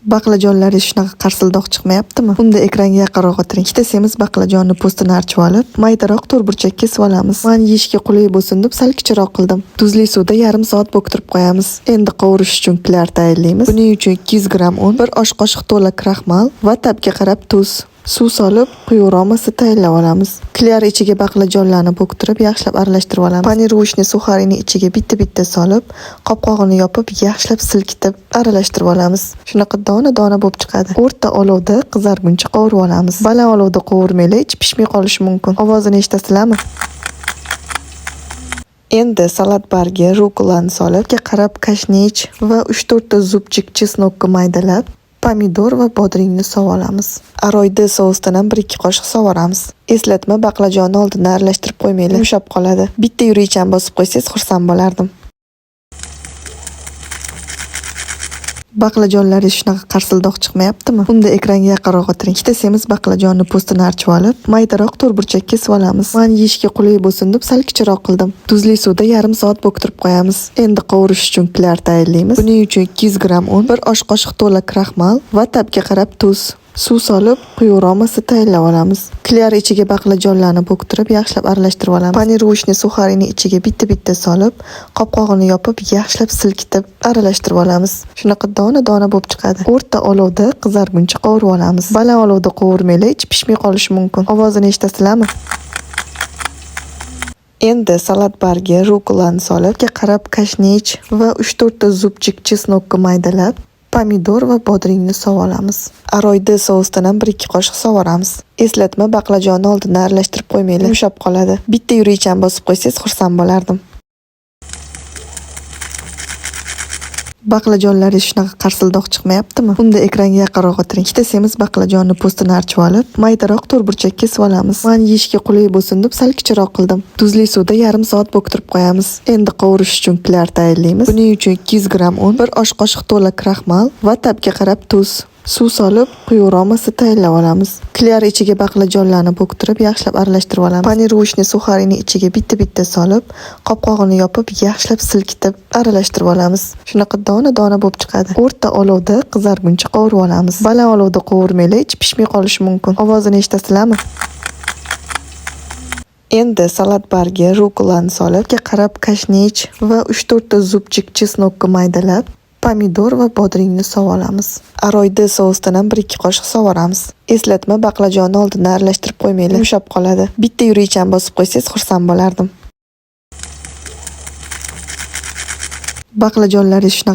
Baqlajonlaringiz shunaqa qarsildoq chiqmayaptimi? Unda ekranga yaqinroq o'tiring. Ikkita semiz baqlajonni po'stini archib olib, maydaroq to'rtburchak kesib olamiz. Man yeyishga qulay bo'lsin deb sal kichikroq qildim. Tuzli suvda yarim soat bo'ktirib qo'yamiz. Endi qovurish uchun klar tayyorlaymiz. Buning uchun 200 gramm un, 1 osh qoshiq to'la kraxmal va ta'bga qarab tuz. Suv solib, quyuqroq massa tayyorlab olamiz. Klar ichiga baqlajonlarni bo'ktirib, yaxshilab aralashtirib olamiz. Panirovочный suxarini ichiga bitta-bitta solib, qopqog'ini yopib, yaxshilab silkitib aralashtirib olamiz. Shunaqa dona-dona bo'lib chiqadi. O'rta olovda qizarguncha qovurib olamiz. Baland olovda qovurmanglar, ichi pishmay qolishi mumkin. Ovozini eshitasizlarmi? Endi salat bargi, rukolani solib, qarab kashnich va 3-4 ta зубчик чеснок ni maydalab, pomidor va bodringni solamiz. Aroyda sousdan ham 1-2 qoshiq solamiz. Eslatma, baqlajonni oldindan aralashtirib qo'ymanglar, yumshab qoladi. Bitta yuragichani bosib qo'ysangiz xursand bo'lardim. Baqlajonlaringiz shunaqa qarsildoq chiqmayaptimi? Unda ekranga yaqinroq o'tiring. Ikkita semiz baqlajonni po'stini archib olib, maydaroq to'rtburchak kesib olamiz. Man yeyishga qulay bo'lsin deb sal kichikroq qildim. Tuzli suvda yarim soat bo'ktirib qo'yamiz. Endi qovurish uchun klar tayyorlaymiz. Buning uchun 200 gramm un, 1 osh qoshiq to'la kraxmal va ta'bga qarab tuz. Suv solib, quyuqroq massa tayyorlab olamiz. Klar ichiga baqlajonlarni bo'ktirib, yaxshilab aralashtirib olamiz. Panirovочный suxarini ichiga bitta-bitta solib, qopqog'ini yopib, yaxshilab silkitib aralashtirib olamiz. Shunaqa dona-dona bo'lib chiqadi. O'rta olovda qizarguncha qovurib olamiz. Baland olovda qovurmanglar, ichi pishmay qolishi mumkin. Ovozini eshitasizlarmi? Endi salat bargi, rukolani solib, qarab kashnich va 3-4 ta зубчик чеснок ni maydalab, pomidor va bodringni solamiz. Aroyda sousdan ham 1-2 qoshiq solamiz. Eslatma, baqlajonni oldindan aralashtirib qo'ymanglar, yumshab qoladi. Bitta yuragichani bosib qo'ysangiz xursand bo'lardim. Baqlajonlaringiz shunaqa qarsildoq chiqmayaptimi? Unda ekranga yaqinroq o'tiring. Ikkita semiz baqlajonni po'stini archib olib, maydaroq to'rtburchak kesib olamiz. Man yeyishga qulay bo'lsin deb sal kichikroq qildim. Tuzli suvda yarim soat bo'ktirib qo'yamiz. Endi qovurish uchun klar tayyorlaymiz. Buning uchun 200 gramm un, 1 osh qoshiq to'la kraxmal va ta'bga qarab tuz. Suv solib, quyuqroq massa tayyorlab olamiz. Klar ichiga baqlajonlarni bo'ktirib, yaxshilab aralashtirib olamiz. Panirovочный suxarini ichiga bitta-bitta solib, qopqog'ini yopib, yaxshilab silkitib aralashtirib olamiz. Shunaqa dona-dona bo'lib chiqadi. O'rta olovda qizarguncha qovurib olamiz. Baland olovda qovurmanglar, ichi pishmay qolishi mumkin. Ovozini eshitasizlarmi? Endi salat bargi, rukolani solib, qarab kashnich va 3-4 ta зубчик чеснок ni maydalab, pomidor va bodringni solamiz. Aroyda sousdan ham 1-2 qoshiq solamiz. Eslatma, baqlajonni oldindan aralashtirib qo'ymanglar, yumshab qoladi. Bitta yuragichani bosib qo'ysangiz xursand bo'lardim. Baqlajonlaringiz shunaqa